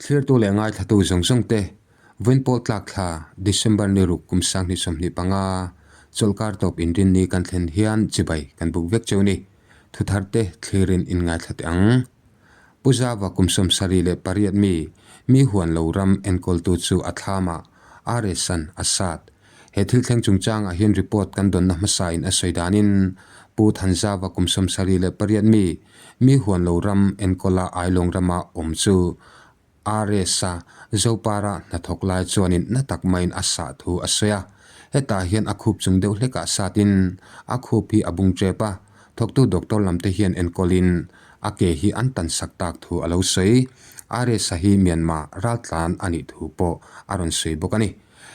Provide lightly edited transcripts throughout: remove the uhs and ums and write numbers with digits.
Thlirtu leh ngaithlatu zawng zawng te, Vawiinpawl tlak thla, December ni ruk kum 2025, chawlhkar tawp inrinni kan thlen hian chibai kan buk vek cheu ni. Thuthar te thlirin in ngaithla teh ang. Pu Zava kum 78 mi, mi huan lo ram enkawltu chu a thlamah RS-an a sat. He thil thleng chungchangah hian report kan dawnna hmasain a sawi danin Pu Thanzava kum 78 mi, mi huan lo ram enkawla Ailawng rama awm chu RS-a Zopara hnathawk lai chuanin na tak maiin a sah thu a sawi a. Hetah hian a khup chung deuh hlekah satin a khup hi a bung tep a, thawktu doctor lamte hian enkawlin a ke hi an tan sak tak thu a lo sawi. RS-a hi Myanmar raltlan a nih thu pawh a rawn sawi bawk a ni.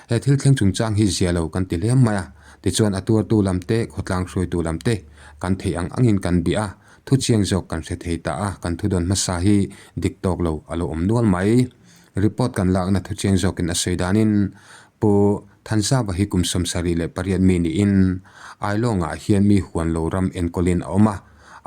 He thil thleng chungchang hi zia lo kan ti hle mai a, tichuan a tuartu lam te, khawtlang hruaitu lam te kan theih ang angin kan bih a, thu chiang zawk kan hre thei ta a, kan thudawn hmasa hi dik tawk lo a lo awm nual mai. Report kan lakna thu chiang zawkin a sawi danin Pu Thanzava hi kum 78 mi niin Ailawngah hian mi huan lo ram enkawlin a awm a,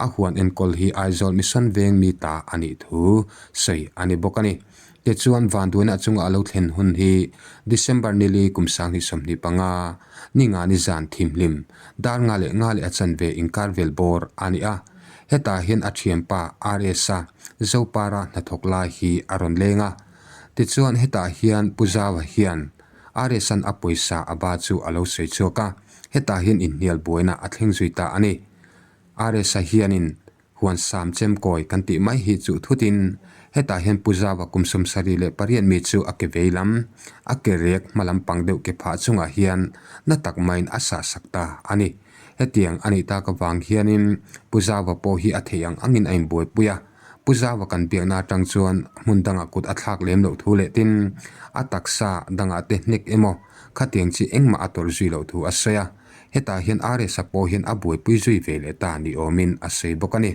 a huan enkawl hi Aizawl Mission veng mi ta a nih thu sawi a ni bawk a ni. Tichuan vanduaina chunga a lo thlen hun hi December nili kum 2025, ni nga ni zan thimhlim, dar nga leh nga leh a chanve inkar vel bawr a ni a. Hetah hian a thianpa RS-a Zopara hnathawk lai hi a rawn leng a. Tichuan hetah hian Pu Zaua hian RS-a'n a pawisa a ba chu a lo sawi chhuak a, hetah hian inhnial buaina a thleng zui ta a ni. RS-a hianin Huan sam chemkawi kan tih mai hi chuh thutin hetah hian Pu Zava kum 78 mi chu a ke vei lam, a ke rek hma lam pang deuh ke phah chungah hian na tak maiin a sah sak ta a ni. Hetiang a nih tak avang hianin Pu Zava pawh hi a theih ang angin a inbuaipui a. Pu Zava kan biakna atang chuan hmun dangah kut a thlak lem loh thu leh tin a taksa dangah te hnek emaw khatiang chi engmah a tawrh zui loh thu a sawi a. Hetah hian RS-a pawh hian a buaipui zui ve leh ta ni awmin a sawi bawk a ni.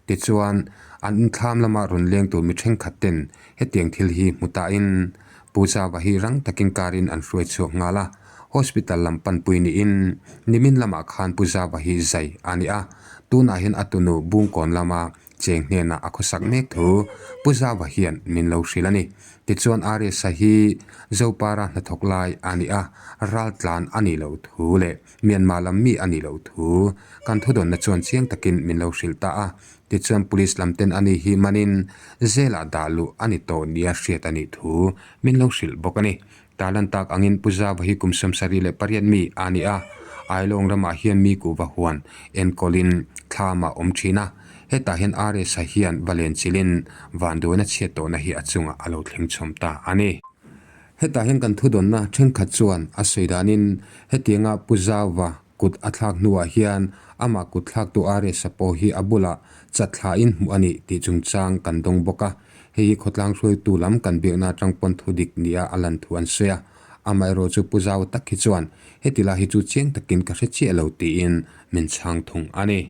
Tichuan, an inthlam lama rawn leng tur mi thenkhat ten hetiang thil hi hmu tain Pu Zava hi rang takin karin an hruai chhuak nghal a, hospital lam panpui niin nimin lamah khan Pu Zava hi zai a ni a, tunah hian a tunu Bungkawn lama cheng hnenah a khawsak mek thu Pu Zava hian min lo hrilh a ni. Tichuan RS-a hi Zopara hnathawk lai a ni a, raltlan a nih loh thu leh Myanmar lam mi a nih loh thu kan thudawnna chuan chiang takin min lo hrilh ta a. Tichuan Police lam ten ani hi manin zelah dah luh a ni tawh nia hriat a nih thu min lo hrilh bawk a ni. Tarlan tak angin Pu Zava hi kum 78 mi a ni a, Ailawng ramah hian mi kuhva huan enkawlin thlam a awm thin a, hetah hian RS-a hian va len chilin vanduaina chhiat tawhna hi a chungah a lo thleng chhawm ta a ni. Hetah hian kan thudawnna thenkhat chuan a sawi danin hetianga Pu Zava kut a thlak hnuah hian amah kut thlaktu RS-a pawh hi a bulah chathlain hmuh a nih tih chungchang kan dawng bawk a. Hei hi khawtlang hruaitu lam kan biakna atang pawn thu dik nia a lan thu an sawi a. Amaherawh chu Pu Zau tak hi chuan heti lai hi chu chiang takin ka hre chiah lo tiin min chhang thung a ni.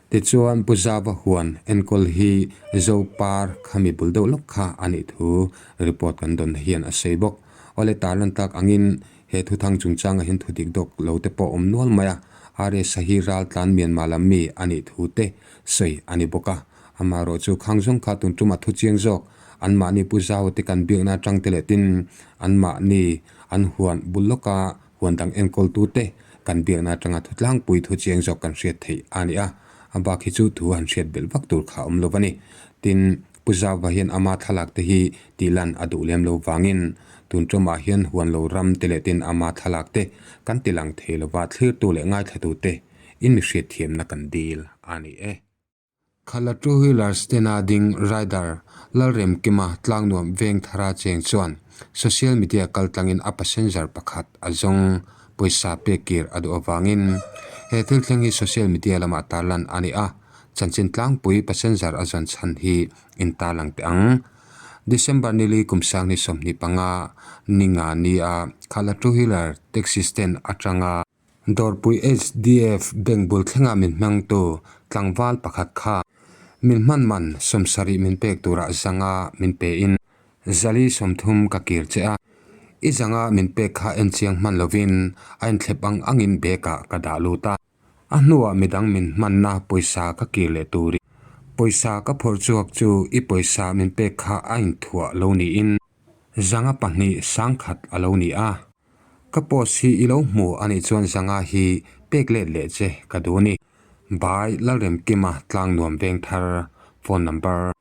Tichuan Pu Zava huan enkawl hi Zopar khami bul deuh lawk kha a nih thu report kan dawn hian a sawi bawk. Awle tarlan tak angin he thuthang chungchangah hian thu dik dawk lo te pawh awm nual mai a, RS hi raltlan Myanmar lam mi a nih thu te sawi a ni bawk a. Amaherawh chu khang zawng kha tun tumah thu chiang zawk, anmahni Pu Zau te kan biakna atang te leh tin anmahni an huan bul lawka huan dang enkawltu te kan biakna atanga thu tlangpui thu chiang zawk kan hriat theih a ni a, a bak hi chu thu han hriat belh vak tur kha a awm lo a ni. Tin, Pu Zauva hian ama thlalak te hi tihlan a duh lem lo vangin tun tumah hian huan lo ram te leh tin ama thlalak te kan tilang thei lova thlirtu leh ngaithlatu te in mi hriatthiamna kan dil a ni e. Khala two wheeler stand a ding rider Lalremkima tlangnuam veng thara cheng chuan social media kaltlangin a passenger pakhat a zawng pawisa pek kir a duh avangin he thil thleng hi social media lamah tarlan a ni a, chanchin tlangpui passenger a zawn chhan hi in tarlang teh ang. December nili kum 2025 ni nga ni a Khala two wheeler taxi stand atanga Dawrpui HDF bank bul thlengah min hmangtu tlangval pakhat kha min hman man 70 min pek turah zanga min pein zali 30 ka kir che a, i zanga min pek kha en chiang hman lovin a inthlep ang angin bag ah ka dah lut a, a hnuah midang min hmanna pawisa ka kir leh turin. Pawisa ka phawrh chhuak chu i pawisa min pek kha a inthuah lo niin 200 sangkhat a lo ni a. Ka post hi i lo hmu a nih chuan zanga hi pek let leh che ka duh a ni. By Lalremkima Tlangnuam Vengthar Phone number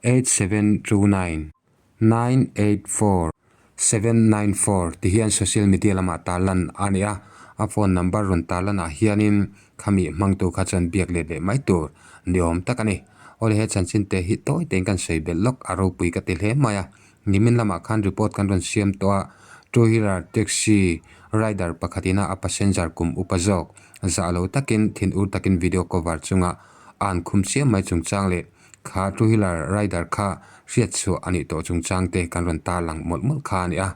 8729 984 794 ti hian social media lamah tarlan a ni a, a phone number rawn tarlanah hianin khami hmangtu kha chuan biak let leh mai tur ni awm tak a ni. Awle he chanchin te hi tawi tein kan sawi belh lawk a ropui ka ti hle mai a, nimin lamah khan report kan rawn siam tawh a, two wheeler taxi rider pakhatin a a passenger kum upa zawk zah lo takin thinur takin video cover chunga a an khum chiam mai chungchang leh Kha two wheeler rider kha hriat chhuah a nih tawh chungchang te kan rawn tarlang mawlh mawlh kha a ni a.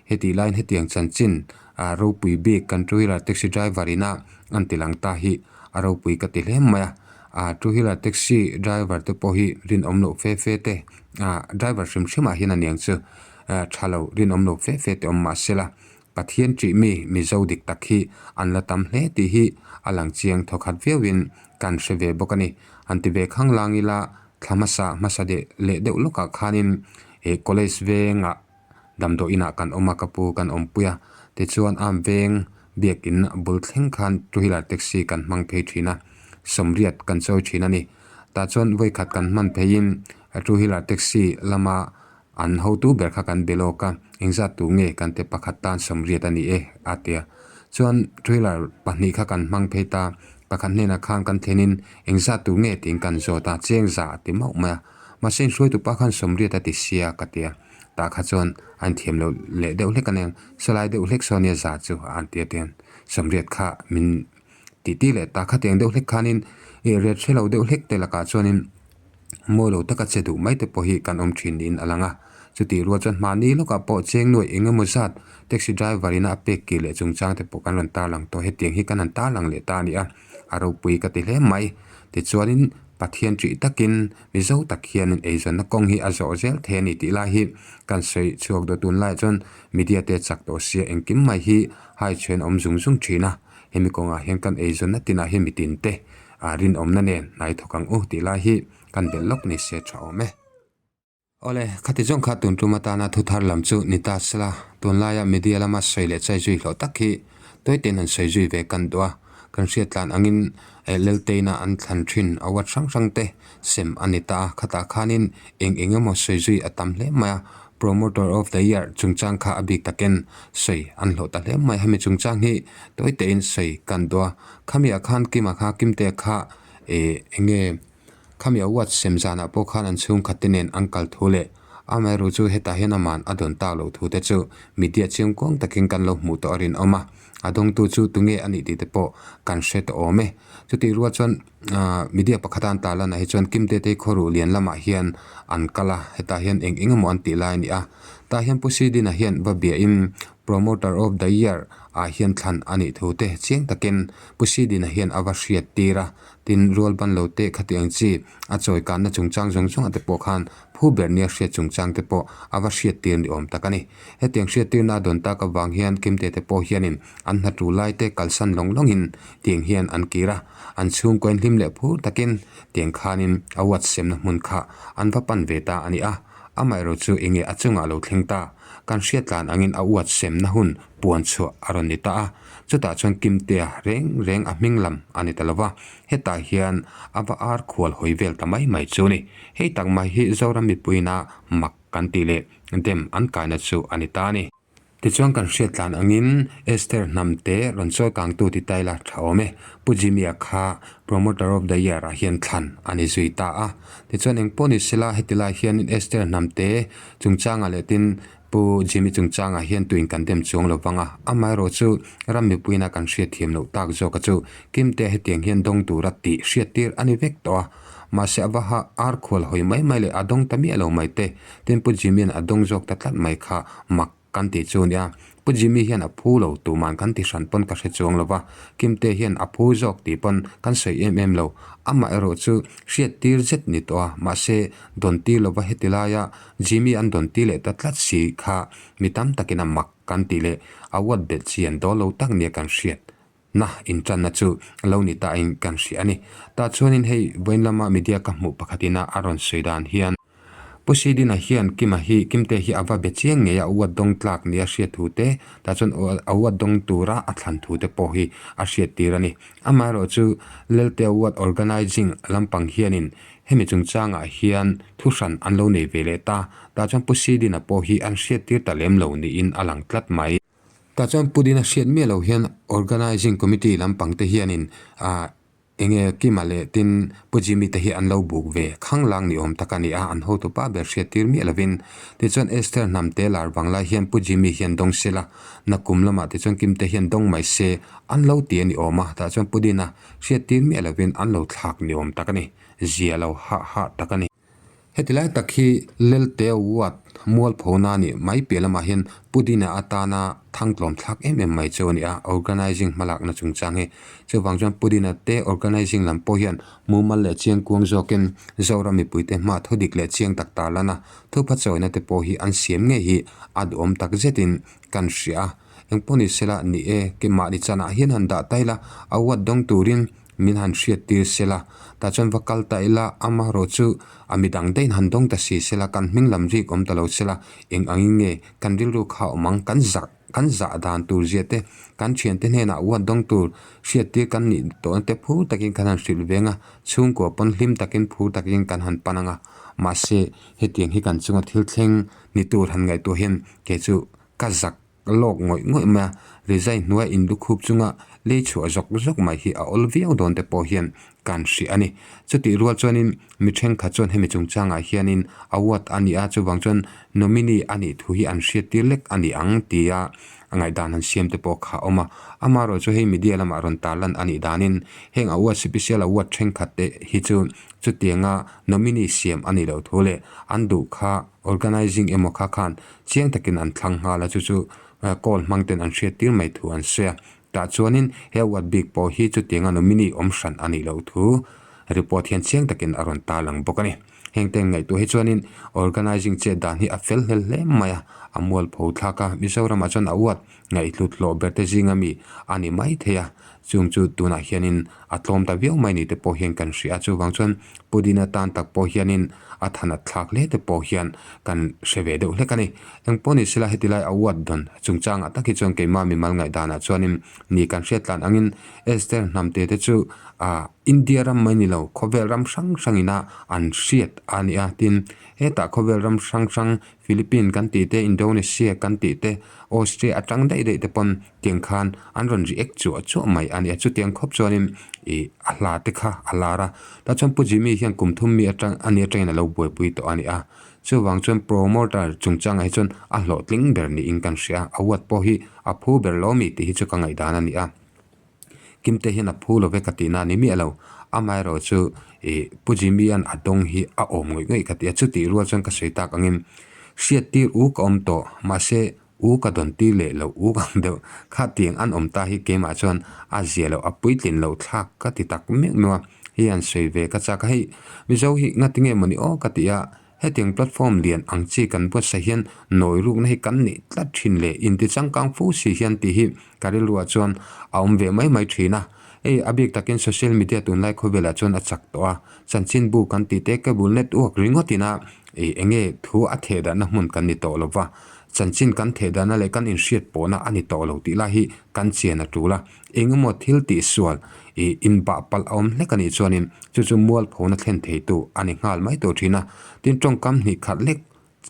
Hetih laiin hetiang chanchin ah ropui bik kan two wheeler taxi driver ina an ti lang ta hi a ropui ka ti hle mai a. Ah two wheeler taxi driver te pawh hi rinawm loh fe fe te ah driver hrim hrim ah hian aniang chu tha lo rinawm lo fe fe te awm mahsela Pathian ṭih mi Mizo dik tak hi an la tam hle tih hi a lang chiang thawkhat viauin kan hre ve bawk a ni. An ti ve khang lang ila thla hmasa hmasa deh leh deuh lawkah khanin eh college vengah damdawi inah kan awm a ka pu kan awmpui a tichuan am veng biakin bul thleng khan two wheeler taxi kan hmang phei thin a sawmriat kan chawi thin a ni. Tah chuan vawikhat kan hman pheiin two wheeler taxi lama An hotu ber kha kan be lawk a, engzat tu nge kan te pakhat tan sawmriat a ni e a ti a. Chuan trailer pahnih kha kan hmang phei ta, pakhat hnenah khan kan thlenin engzat tu nge tiin kan zawt a, cheng za a ti mauh mai a. Mahse inhruaitu pa khan sawmriat a ti sia ka ti a, tah kha chuan a inthiam loh leh deuh hlek a nia, sawlai deuh hlek saw nia za chu a an ti a tiang sawmriat kha min tih tih leh ta khatiang deuh hlek khanin ih riat hre lo deuh hlek te lakah chuanin Mawi lo taka che duh mai te pawh hi kan awm thin niin a lang a. Chutih rual chuan hmahni lawkah pawh cheng nuaih eng emaw zat taxi driver ina a pek kir leh chungchang te pawh kan rawn tarlang tawh. Hetiang hi kan han tarlang leh ta a ni a, a ropui ka ti hle mai. Tichuanin Pathian ṭih takin Mizo tak hianin eizawnna kawng hi a zawh zel thei a ni tih lai hi kan sawi chhuak dawt. Tunlaiah chuan media te chak tawh sia engkim mai hi hai chhen awm zung zung thin a. Hemi kawngah hian kan eizawnna tinah hian mitin te ah rinawmna nen hnai thawk ang u tih lai hi kan belh lawk ni se tha awm e. Awle, khati zawng kha tun tum atana thu thar lam chu ni ta sela, tunlaia media lama sawi leh chai zui hlawh tak hi tawitein han sawi zui ve kan duh a, kan hriat tlan angin Lalteina an thlan thin award hrang hrang te sem a ni ta a, khatah khanin eng eng emaw sawi zui a tam hle mai a, Promoter of the Year chungchang kha a bik takin sawi an hlawh ta hle mai. Hemi chungchang hi tawi tein sawi kan duh a. Khamiah khan Kima kha Kimtea kha ih eng nge khami award sem zanah pawh khan an chhungkhat te nen an kal thu leh amaherawh chu hetah hian aman a dawn tak loh thu te chu media chiangkuang takin kan lo hmuh tawh a rinawm a. A dawngtu chu tunge a nih tih te pawh kan hre tawh awm e. Chutih rual chuan ahh media pakhata an tarlan ah hi chuan Kim Tete khawruh lian lamah hian an kal a, hetah hian eng eng emaw an tih lai a ni a. Tah hian Pu Sidina hian va biahin Promoter of the Year ah hian thlan a nih thu te chiang takin Pu Sidina hian a va hriat tir a, tin rual ban lo te khati ang chi a chawi kanna chungchang zawng zawng ah te pawh khan phu ber nia hriat chungchang te pawh a va hriat tir ni awm tak a ni. Hetiang hriattirna a dawn tak avang hian Kimte te pawh hianin an hna tul lai te kalsan lawng lawngin tiang hian an kir a, an chhungkaw hlim leh phur takin tiang khanin a uat semna hmun kha an va pan ve ta a ni a, amaherawh chu enge a chungah lo thleng ta, kan hriat tlan angin a uat semna hun puan chhuah a rawn ni ta a, chutah chuan Kimtea reng reng a hming lam a ni ta lo va, hetah hian a va ar khual hawi vel ta mai mai chu a ni. Hei tak mai hi Zoram mipuiina mak kan tih leh dem an kaina chu a ni ta a ni. Tichuan kan hriat tlan angin Esther hnam te rawn chawi kangtu ti ta ila tha awm e. Pu Jimmy-a kha Promoter of the Year ah hian thlan a ni zui ta a. Tichuan eng pawh ni sela heti lai hianin Esther hnam te chungchangah leh tin Pu Jimmy chungchangah hian tuin kan dem chuang lo vang a. Amaherawh chu ram mipuiin a kan hriat thiam loh tak zawk a chu Kimte hetiang hian dawng tura tih hriat tir a ni vek tawh a. Mahse a va ha ar khual hawi mai mai leh a dawng ta miah lo mai te. Tin Pu Jimmy-a'n a dawng zawk ta tlat mai kha mak kan tih chu nia. Pu Jimmy hian a phu lo tuman kan ti hran pawn ka hre chuang lo va, Kimte hian a phu zawk tih pawn kan sawi em em lo. Amah erawh chu hriat tir zet ni tawh a, mahse dawn tir lova heti laia Jimmy an dawn tir leh ta tlat si kha mi tam takin a mak kan tih leh a uat belh chi an dawl lo tak nia kan hriat. Na intanna chu lo ni ta in kan hria a ni. Tah chuanin hei vawiin lama media ka hmuh pakhatin a a rawn sawi dan hian Pu Sidina hian Kima hi Kimte hi a va be chiang ngei a, a uat dawng tlak nia hriat thu te, tah chuan a uat dawng tura a thlan thu te pawh hi a hriat tir a ni. Amaherawh chu Lelte Award Organising lampang hianin hemi chungchangah hian thu hran an lo nei ve leh ta, tah chuan Pu Sidina pawh hi an hriattir ta lem lo niin a lang tlat mai. Tah chuan Pudina hriat miah lo hian Organising Committee lampang te hianin ah enge Kima leh tin Pu Jimmy te hi an lo buk ve khanglang ni awm tak a ni a, an hotu pa ber hriat tir miah lovin. Tichuan Esther hnamte lar vang lai hian Pu Jimmy hian dawng se la, nakum lamah tichuan Kim te hian dawng mai se an lo ti a ni awm a, tah chuan Pudina hriat tir miah lovin an lo thlak ni awm tak a ni, zia lo hah hah tak a ni. Heti lai tak hi Lelte Ward mualphona a nih mai piah lamah hian Pu Dina atana thangtlawm thlak em em mai chu a ni a, organising hmalakna chungchang hi. Chuvang chuan Pu Dina te organising lam pawh hian mumal leh chiangkuang zawkin Zoram mipuite hma thu dik leh chiang tak tarlan a, thupha chawina te pawh hi an siam ngei hi a duhawm tak zetin kan hria a. Engpawh ni sela ni e, keimahni chanah hian han dah ta ila, a ward dawng turin min han hriat tir sela, tah chuan va kal ta ila, amaherawh chu a midang daih in han dawng ta si sela, kan hming lam rik awm ta lo sela, eng angin nge kan rilru kha awm ang, kan zah kan zah dan tur zia te, kan thiante hnenah uat dawng tur hriat tir kan nih tawhna te phur takin kan han hrilh veng a, chhungkua pawn hlim takin phur takin kan han pan ang a, mahse hetiang hi kan chunga thil thleng ni tur han ngaihtuah hian kei chu ka zak lawk ngawih ngawih mai a, rizai hnuai in lukhup chunga lei chhuah zawk zawk mai hi a awl viau dawn te pawh hian kan hrih a ni. Chutih rual chuanin mi thenkhat chuan hemi chungchangah hianin award a ni a, chuvang chuan nominee a nih thu hi an hriat tir lek a ni ang tia ngaihdan han siam te pawh kha a awm a. Amaherawhchu chu hei media lamah rawn tarlan a nih danin heng award special award thenkhat te hi chu chutianga nominee siam a nih loh thu leh an duh kha organising emaw kha khan Chiang takin an thlang nghal a, chu chu call hmang ten an hriat tir mai thu an sawi a. Tah chuanin he award bik pawh hi chutianga nominee awm hran a nih loh thu report hian chiang takin a rawn tarlang bawk a ni. Heng te ngaihtuah hi chuanin organising chet dan hi a fel hlel hle mai a, a mualpho thlak a, Mizoramah chuan award ngaihhlut hlawh ber te zinga mi a ni mai thei a, chung chu tunah hianin a tlawm ta viau mai ni te pawh hian kan hria a, chuvang chuan Pudina tan tak pawh hianin a thanat thlak hle te pawh hian kan hre ve deuh hlek a ni. Engpawh ni sela heti lai award dawn chungchangah tak hi chuan keimah mimal ngaihdanah chuanin ni kan hriat tlan angin Esther hnamte te chu ah India ram mai ni lo khawvel ram hrang hrangina an hriat a ni a, tin hetah khawvel ram hrang hrang Philippine kan tih te, Indonesia kan tih te, Austria atang daih daih te pawn tiang khan an rawn react chuah chuah mai a ni a. Chutiang khawp chuanin ih a hla te kha a lar a. Tah chuan Pu Jimmy hian kum thum mi atang a ni atangin a lo buaipui tawh a ni a. Chuvang chuan promoter chungchangah hi chuan a hlawhtling ber niin kan hria a. Award pawh hi a phu ber lo mi tih hi chu ka ngaihdan a ni a. Kimte hian a phu lo ve ka tihna a ni miah lo. Amaherawh chu ih Pu Jimmy-a'n a dawng hi a awm ngawih ngawih ka ti a, chutih rual chuan ka sawi tak angin hriattir u ka awm tawh, mahse u ka dawn tir leh loh u ka ang deuh. Khatiang an awm ta hi keimah chuan a zia loh, a puitlin loh thlak ka ti tak meuh meuh a, hei an sawi ve ka chak a, hei Mizo hi ngati nge mawni aw ka ti a, Hetiang platform lian ang chi kan buatsaih hian nawi rukna hi kan neih tlat thin leh inti changkang fo si hian tih hi ka rilruah chuan a awm ve mai mai thin a. Hei a bik takin social media tunlai khawvelah chuan a chak tawh a, chanchinbu kan tih te cable network ringawt ina ih eng nge thu a theh dahna hmun kan ni tawh lo va, chanchin kan theh dahna leh kan inhriat pawhna a ni tawh lo tih lai hi kan chian a tul a. Eng emaw thil tihsual ih inbah palh a awm hlek a nih chuanin chu chu mualphona thlen theitu a ni nghal mai tawh thin a. Tin, tawngkam hnih khat lek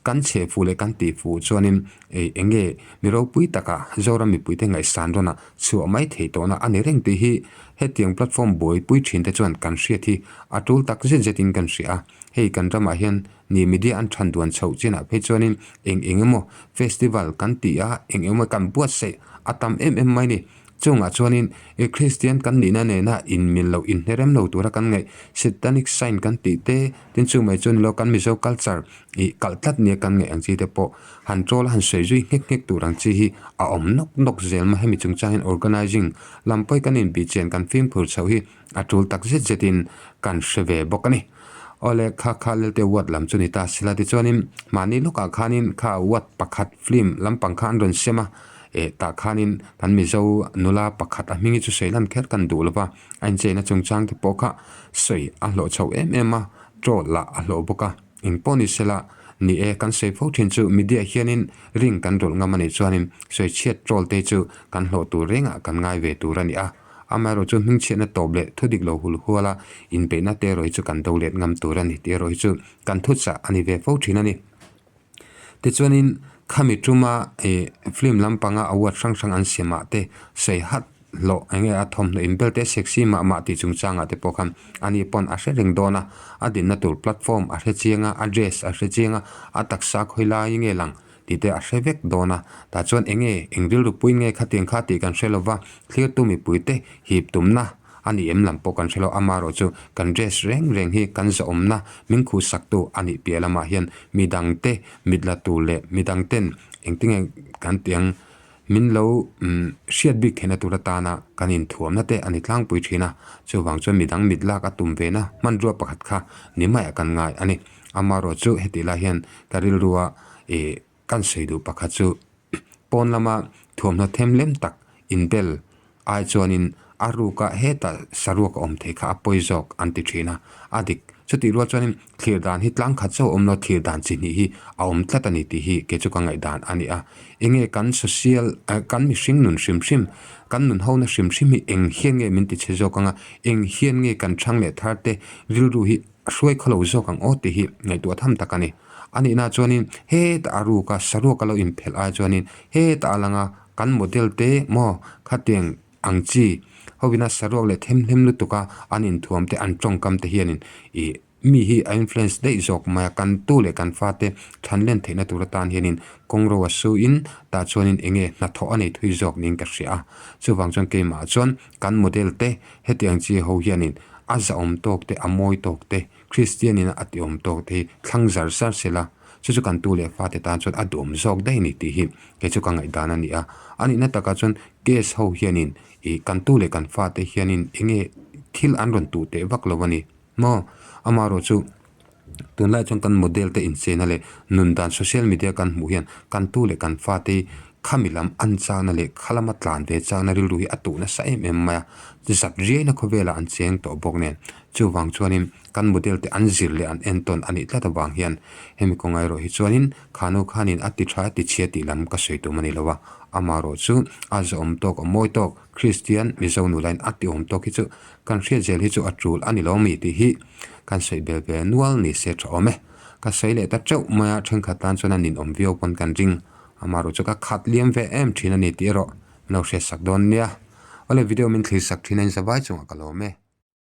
kan chhe fuh leh kan tih fuh chuanin ih eng nge mi ropui taka Zoram mipuite ngaihsan rawn a chhuah mai thei tawhna a ni reng tih hi hetiang platform buaipui thin te chuan kan hriat hi a tul tak zet zetin kan hria a. Hei kan ramah hian ni media an than duan chhoh chinah phei chuanin eng eng emaw festival kan tih a, eng eng emaw kan buatsaih a tam em em mai ni. Chungah chuanin i Kristian kan nihna nena inmil loh inhnerem lo tura kan ngaih satanic sign kan tih te, tin chu mai chuan ilo kan Mizo culture ih kalh tlat nia kan ngaih ang chi te pawh han troll a han sawi zui nghek nghek tur ang chi hi a awm nawk nawk zel mai. Hemi chungchang hian organizing lam pawh hi kan inbihchian kan fimkhur chhoh hi A tul tak zet zetin kan hre ve bawk a ni. Awle kha kha Lelte ward lam chu ni ta sela tichuanin mahni lawkah khanin kha ward pakhat film lampang kha an rawn sem a. Eh tah khanin kan Mizo nula pakhat a hming hi chu sawi lan kher kan duh lo va, a incheina chungchang te pawh kha sawi a hlawh chho em em a, troll lah a hlawh bawk a. Eng pawh ni sela, ni e, kan sawi fo thin chu media hianin ring kan rawlh ngam a nih chuanin sawi chhiat troll te chu kan hlawh tur rengah kan ngai ve tur a ni a. Amaherawh chu hmingchhiatna tawp leh thu dik lo hul huala inbeihna te erawh hi chu kan do let ngam tur a ni tih erawh hi chu kan thuchah a ni ve fo thin a ni. Tichuanin khami tuma ih film lampanga award hrang hrang an siam ah te sawi hat hlawh eng nge a thawmhnaw inbel te sexy mah mah tih chungchangah te pawh khan ani pawn a hre reng dawn a, a dinna tur platform a hre chiang a, a dress a hre chiang a, a taksa khawi lai nge lang tih te a hre vek dawn a, tah chuan eng nge eng rilru pui nge khatiang kha tih kan hre lova thlirtu mipui te hip tumna A nih em lam pawh kan hre lo, amaherawh chu kan dress reng reng hi kan zahawmna min khuhsaktu a nih piah lamah hian midangte mit la tur leh midangten engtinge kan tih ang min lo hriat bik theihna tur atana kan inthuamna te a ni tlangpui thin a, chuvang chuan midang mit lak a tum ve na hmanrua pakhat kha ni maiah kan ngai a ni. Amaherawh chu hetih lai hian ka rilrua ih Kan sawi duh pakhat chu pawn lama thuamhnaw them lem tak inbel ai chuanin a ruka hetah saruak a awm thei kha a pawi zawk an ti thin a, a dik. Chutih rual chuanin thlir dan hi tlang khat chauh a awm lo, thlir dan chi hnih hi a awm tlat a ni tih hi kei chu ka ngaihdan a ni a. Enge kan social kan mihring nun hrim hrim, kan nun hona hrim hrim hi eng hian nge min ti chhe zawk ang a, eng hian nge kan thang leh thar te rilru hi A hruai khaw lo zawk ang aw tih hi ngaihtuah tham tak a ni. A nihna chuanin hetah a ruk a, saruak a lo inphelh ai chuanin hetah a lang a, kan model te maw khatiang ang chi hovina saruak leh themhlem lutuk a an inthuam te an tawngkam te hianin ih mi hi a influence daih zawk mai a, kan tu leh kan fate thanlen theihna tur atan hianin kawngro a suin tah chuanin eng nge hnathawh a nei thui zawk niin ka hria a. Chuvang chuan keimah chuan kan model te hetiang chi ho hianin A zahawm tawk te, a mawi tawk te, Kristian ina a tiawm tawk te hi thlang zar zar sela, chu chu kan tu leh fate tan chuan a duhawm zawk daih a ni tih hi kei chu ka ngaihdan a ni a. A nihna takah chuan case ho hianin ih kan tu leh kan fate hianin enge thil an rawn tuh teh vak lo a ni maw? Amaherawh chu Tunlai chuan kan model te inchena leh nun dan social media kan hmuh hian kan tu leh kan fate hi khami lam an chakna leh kha lama tlan ve chakna rilru hi a tuh nasa em em mai a, zat riaina khawvelah an cheng tawh bawk nen. Chuvang chuanin kan model te an zir leh an entawn a nih tlat avang hian hemi kawnga erawh hi chuanin khanu khanin a ti tha a ti chhia tih lam ka sawi tum a ni lo a, amaherawh chu a zawhawm tawk a mawi tawk Kristian Mizo nulain a ti awm tawk hi chu kan hriat zel hi chu a tul a ni lo mi tih hi kan sawi bel ve nual ni se tha awm e. Ka sawi leh ta teuh mai a, thenkhat tan chuan a ninawm viau pawn kan ring. Amaherawh chu ka khat liam ve em thin a ni tih erawh min lo hriatsak dawn nia. Awle video min thlir sak thin a in zavai chungah ka lawm e.